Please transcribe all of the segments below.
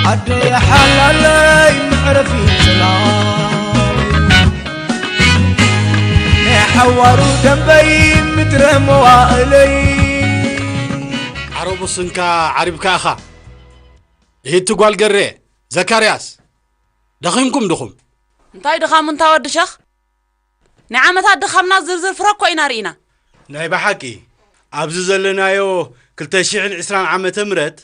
ኣደይ ሓላለይ መዕረፊ ሰላም ናይ ሓዋሩ ደንበይ ምድረ መዋእለይ። ዓረቡ ስንካ ዓሪብካ ኢኻ። ይህቲ ጓል ገሬ፣ ዘካርያስ፣ ደኺምኩም ድኹም? እንታይ ድኻም እንታ ወዲ ሸኽ? ናይ ዓመታት ድኻምና ዝርዝር ፍረ እኮ ኢና ርኢና። ናይ ብሓቂ፣ ኣብዚ ዘለናዮ ክልተ ሽሕን ዕስራን ዓመተ ምህረት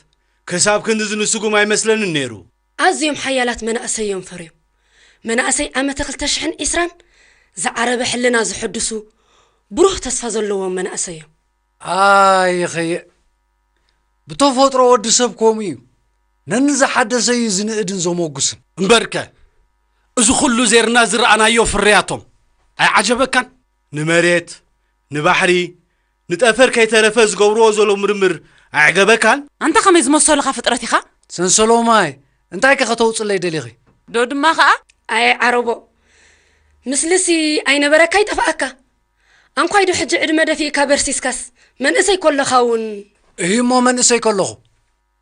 ክሳብ ክንድዚ ንስጉም ኣይመስለንን ነይሩ። ኣዝዮም ሓያላት መናእሰይ እዮም ፈርዮም። መናእሰይ ዓመተ ክልተ ሽሕን ዕስራን ዝዓረበ ሕልና ዝሕድሱ ብሩህ ተስፋ ዘለዎም መናእሰይ እዮም። ኣይ ኸየ ብተፈጥሮ ወዲ ሰብ ከምኡ እዩ። ነንዝሓደሰ እዩ ዝንእድን ዘሞጉስን። እምበርከ፣ እዚ ኩሉ ዜርና ዝረኣናዮ ፍርያቶም ኣይዓጀበካን? ንመሬት፣ ንባሕሪ፣ ንጠፈር ከይተረፈ ዝገብርዎ ዘሎ ምርምር ኣዕገበካን? ኣንታ ከመይ ዝመሰሉኻ ፍጥረት ኢኻ? ሰንሰሎማይ፣ እንታይ ከ ከተውፅለይ ደሊኺ? ዶ ድማ ኸኣ? ኣየ ዓረቦ፣ ምስልሲ ኣይነበረካ ይጠፍኣካ። ኣንኳይ ዶ ሕጂ ዕድመ ደፊእካ በርሲስካስ መንእሰይ ኮለኻ እውን? እሂ እሞ መንእሰይ ከለኹ።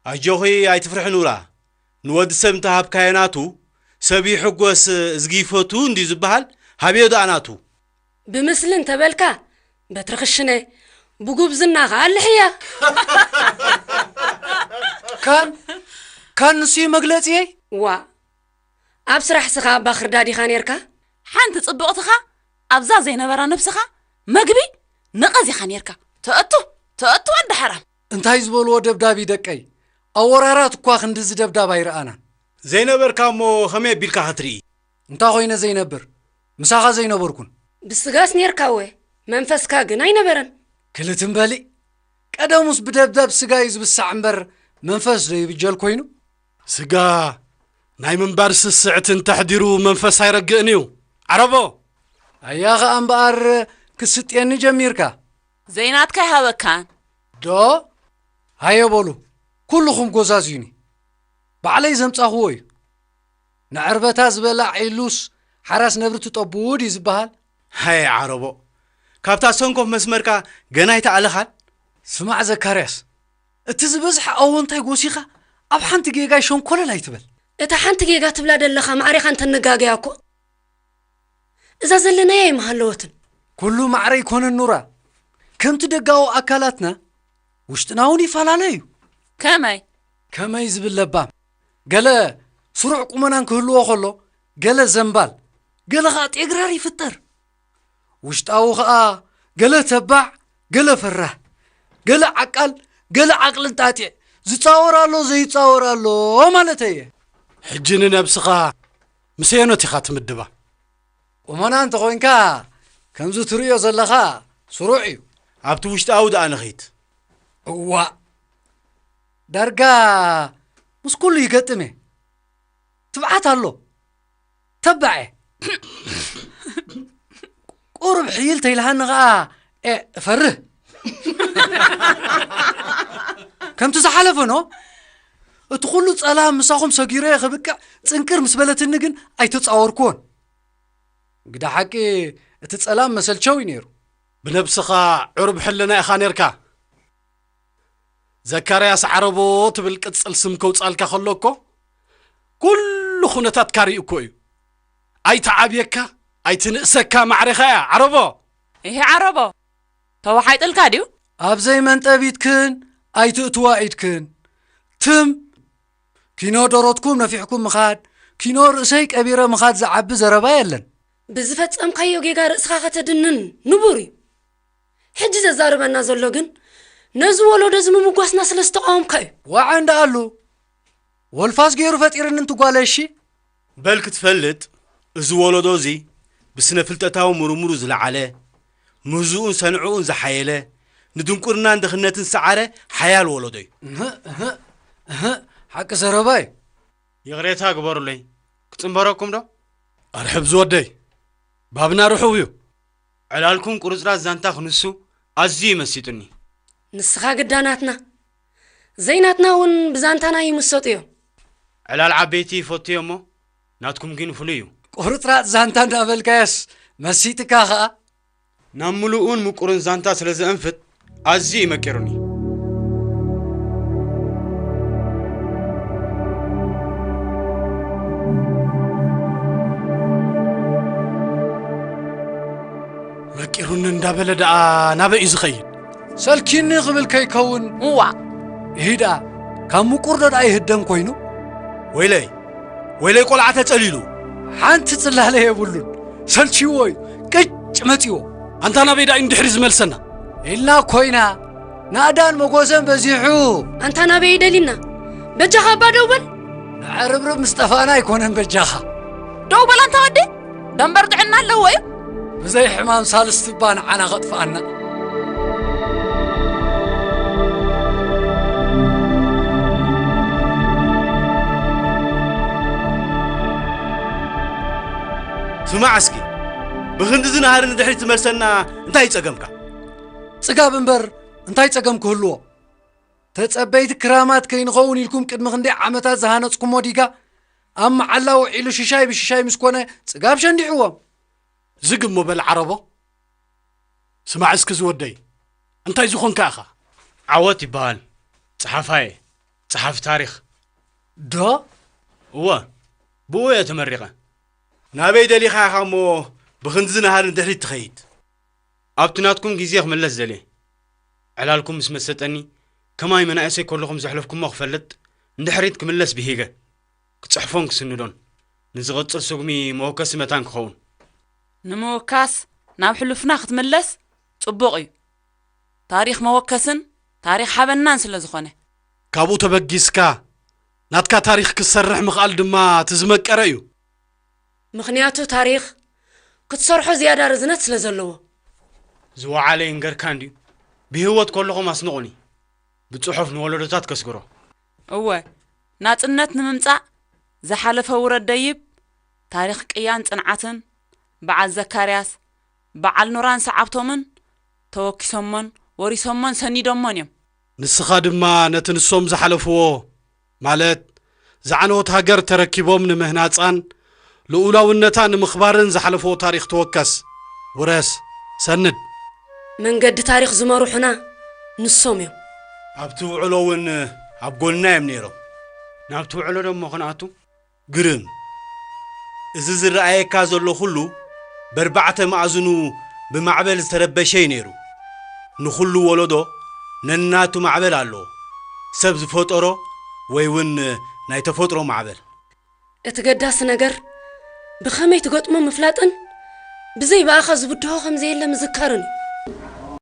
ኣጆኺ ኣይትፍርሒ ኑራ። ንወዲ ሰብ እንተሃብካዮ ናቱ፣ ሰብ ይሕጎስ እዝጊ ይፈቱ እንድዩ ዝበሃል፣ ሃብዮ ደኣ ናቱ። ብምስሊ እንተበልካ በትሪ ክሽነ፣ ብጉብዝና ኸኣ ኣልሕያ። ካን፣ ካን ንሱ እዩ መግለጺየይ? ዋ፣ ኣብ ስራሕ ስኻ ባኽርዳድ ኢኻ ኔርካ? ሓንቲ ጽብቕትኻ ኣብዛ ዘይነበራ ነብስኻ መግቢ ነቐዝ ኢኻ ኔርካ። ተእቱ፣ ተእቱ ወዲ ሓራም። እንታይ ዝበልዎ ደብዳብ እዩ ደቀይ? ኣወራራት እኳ ክንድዚ ደብዳብ ኣይረኣናን። ዘይነበርካ እሞ ከመይ ኣቢልካ ክትርኢ? እንታ ኾይነ ዘይነብር? ምሳኻ ዘይነበርኩን። ብስጋስ ኔርካ እወ፣ መንፈስካ ግን ኣይነበረን። ክልትም በሊ። ቀደሙስ ብደብዳብ ስጋ እዩ ዝብሳዕ እምበር መንፈስ ዶ ይብጀል ኮይኑ? ስጋ ናይ ምንባር ስስዕቲ እንተሕዲሩ መንፈስ ኣይረግእን እዩ። ዓረቦ! ኣያ ኸኣ እምበኣር ክስጥየኒ ጀሚርካ። ዘይናትካ ኣይሃበካን። ዶ? ሃየ በሉ፣ ኩልኹም ጎዛዝዩኒ። ባዕለይ ዘምጻኽዎ እዩ። ንዕርበታ ዝበላዕ ኢሉስ ሓራስ ነብሪ ትጠብው ድዩ ዝበሃል? ሃየ ዓረቦ፣ ካብታ ሰንኮፍ መስመርካ ገና ኣይተኣለኻን? ስማዕ ዘካርያስ፣ እቲ ዝበዝሐ ኣወንታይ ጎሲኻ ኣብ ሓንቲ ጌጋይ ሸንኮለል ኣይትበል። እታ ሓንቲ ጌጋ ትብላ ደለኻ ማዕሪኻ እንተንጋገያ እኮ እዛ ዘለናያ ኣይምሃለወትን። ኩሉ ማዕረ ኣይኮነን ኑራ። ከምቲ ደጋዊ ኣካላትና ውሽጥና እውን ይፈላለ እዩ። ከመይ? ከመይ ዝብል ለባም። ገለ ስሩዕ ቁመናን ክህልዎ ከሎ፣ ገለ ዘንባል፣ ገለ ኸኣ ጤግራር ይፍጠር። ውሽጣዊ ኸኣ ገለ ተባዕ፣ ገለ ፈራህ፣ ገለ ዓቃል፣ ገለ ዓቕሊ ጣጢዕ፣ ዝጻወር ኣሎ ዘይጻወር ኣሎ ማለተይ እየ። ሕጂ ንነብስኻ ምስ ኣየኖት ኢኻ ትምድባ? ቁመና እንተኾይንካ ከምዚ ትርእዮ ዘለኻ ስሩዕ እዩ። ኣብቲ ውሽጣዊ ደኣ ንኺድ። እዋእ፣ ዳርጋ ምስ ኩሉ ይገጥም እየ። ትብዓት ኣሎ። ተባዕ እየ። ቁሩብ ሕይል ተይልሃኒ ኸኣ፣ ኤ፣ እፈርህ። ከምቲ ዝሓለፈ ኖ፣ እቲ ኩሉ ጸላም ምሳኹም ሰጊረዮ ክብቅዕ ጽንቅር ምስ በለትኒ ግን ኣይተጻወርኩዎን። ግዳ ሓቂ እቲ ጸላም መሰልቸው እዩ ነይሩ። ብነብስኻ ዕሩብ ሕልና ኢኻ ነርካ። ዘካርያስ ዓረቦ ትብል ቅጽል ስም ከውጻልካ ከሎ እኮ ኩሉ ኩነታትካ ርእዩ እኮ እዩ። ኣይትዓብየካ፣ ኣይትንእሰካ ማዕሬኻ እያ ዓረቦ። እሄ ዓረቦ፣ ተወሓይጥልካ ድዩ? ኣብ ዘይመንጠቢትክን ኣይትእትዋ ኢድክን። ትም፣ ኪኖ ደሮትኩም ነፊሕኩም ምኻድ፣ ኪኖ ርእሰይ ቀቢረ ምኻድ ዝዓቢ ዘረባ የለን። ብዝፈጸምካዮ ጌጋ ርእስኻ ከተድንን ንቡር እዩ። ሕጂ ዘዛርበና ዘሎ ግን ነዚ ወለዶ እዚ ምምጓስና ስለ ዝተቃወምካ እዩ። ዋዓ እንዳኣሉ ወልፋስ ገይሩ ፈጢርኒ እንትጓለ እሺ። በል ክትፈልጥ፣ እዚ ወለዶ እዚ ብስነ ፍልጠታዊ ምርምሩ ዝለዓለ፣ ምህዝኡን ሰንዕኡን ዝሓየለ፣ ንድንቁርናን ድኽነትን ዝሰዓረ ሓያል ወለዶ እዩ። እህ፣ እህ፣ እህ፣ ሓቂ ዘረባ እዩ። ይቕሬታ ግበሩለይ፣ ክጽንበረኩም ዶ? ኣርሕብ ዝወደይ፣ ባብና ርሑው እዩ። ዕላልኩም ቁርጽራጽ ዛንታ ክንሱ ኣዝዩ እዩ መሲጡኒ። ንስኻ ግዳ ናትና፣ ዘይናትና እውን ብዛንታና ይምሰጡ እዮም። ዕላል ዓበይቲ ይፈቱ እዮም እሞ፣ ናትኩም ግን ፍሉይ እዩ። ቁርጽራጽ ዛንታ እንዳበልካዮስ መሲጥካ ኸኣ። ናብ ምሉእን ምቁርን ዛንታ ስለ ዘእንፍት ኣዝዩ እዩ መቂሩኒ። ሩን እንዳበለ ደኣ ናበይ እዩ ዝኸይድ? ሰልኪኒ ክብል ከይከውን። እዋ። ይሂዳ፣ ካብ ምቁር ዶ ደኣ ይህደም ኮይኑ? ወይለይ፣ ወይለይ ቆልዓ ተጸሊሉ። ሓንቲ ጽላለ የብሉን። ሰልችዎ እዩ። ቅጭ መጺዎ። ኣንታ ናበይ ደኣ እዩ ንድሕሪ ዝመልሰና? ኢልና ኮይና፣ ናእዳን መጎሰን በዚሑ። ኣንታ ናበይ ይደሊና? በጃኻ እባ ደው በል። ንዕርብርብ ምስ ጠፋእና ኣይኮነን በጃኻ። ደው በል ኣንታ ወዲ። ደንበር ጥዕና ኣለዎ እዩ። ብዘይ ሕማም ሳልስቲ እባ ንዓና ከጥፍኣና። ስማዕ እስኪ፣ ብኽንድዚ ናህሪ ንድሕሪት ትመልሰና እንታይ ጸገምካ? ጽጋብ እምበር እንታይ ጸገም ክህልዎ? ተጸበይቲ ክራማት ከይንኸውን ኢልኩም ቅድሚ ክንደይ ዓመታት ዝሃነጽኩሞ ዲጋ፣ ኣብ መዓላ ውዒሉ ሽሻይ ብሽሻይ ምስ ኮነ ጽጋብ ሸንዲዕዎም። ዝግ እሞ በል ዓረቦ። ስማዕ እስኪ ዝወደይ፣ እንታይ ዝኾንካ ኢኻ? ዓወት ይበሃል። ጸሓፋየ፣ ጸሓፊ ታሪኽ። ዶ? እወ፣ ብኡ እየ ተመሪቐ። ናበይ ደሊኻ ኢኻ እሞ ብኽንድዚ ናህሪ ንድሕሪት ትኸይድ? ኣብቲ ናትኩም ግዜ ክምለስ ደልየ። ዕላልኩም ምስ መሰጠኒ፣ ከማይ መናእሰይ ከለኹም ዘሕለፍኩሞ ክፈልጥ፣ ንድሕሪት ክምለስ ብሂገ። ክጽሕፎን ክስንዶን፣ ንዝቕጽል ስጉሚ መወከሲ መታን ክኸውን። ንምውካስ ናብ ሕሉፍና ክትምለስ ጽቡቕ እዩ። ታሪኽ መወከስን ታሪኽ ሓበናን ስለ ዝኾነ። ካብኡ ተበጊስካ፣ ናትካ ታሪኽ ክትሰርሕ ምኽኣል ድማ እቲ ዝመቀረ እዩ። ምኽንያቱ ታሪኽ ክትሰርሖ ዝያዳ ርዝነት ስለ ዘለዎ። ዝወዓለ ይንገርካ እንድዩ። ብህይወት ከለኹም ኣስንቑኒ። ብጽሑፍ ንወለዶታት ከስግሮ። እወ፣ ናጽነት ንምምጻእ ዝሓለፈ ውረድ ደይብ፣ ታሪኽ ቅያን ጽንዓትን፣ በዓል ዘካርያስ፣ በዓል ኖራን ሰዓብቶምን ተወኪሶሞን ወሪሶሞን ሰኒዶሞን እዮም። ንስኻ ድማ ነቲ ንሶም ዝሓለፍዎ፣ ማለት ዝዓነወት ሃገር ተረኪቦም ንምህናጻን ልኡላውነታ ንምኽባርን ዝሓለፍዎ ታሪኽ ተወከስ፣ ውረስ፣ ሰንድ። መንገዲ ታሪኽ ዝመርሑና ንሶም እዮም። ኣብቲ ውዕሎ እውን ኣብ ጎንና እዮም ነይሮም። ናብቲ ውዕሎ ደሞ ክንኣቱ? ግርም። እዚ ዝረኣየካ ዘሎ ኩሉ በርባዕተ መኣዝኑ ብማዕበል ዝተረበሸ እዩ ነይሩ። ንኹሉ ወለዶ ነናቱ ማዕበል ኣለዎ። ሰብ ዝፈጠሮ ወይ እውን ናይ ተፈጥሮ ማዕበል። እቲ ገዳሲ ነገር ብኸመይ ትገጥሞ ምፍላጥን ብዘይ ብኣኻ ዝብድሆ ከም ዘየለ ምዝካርን እዩ።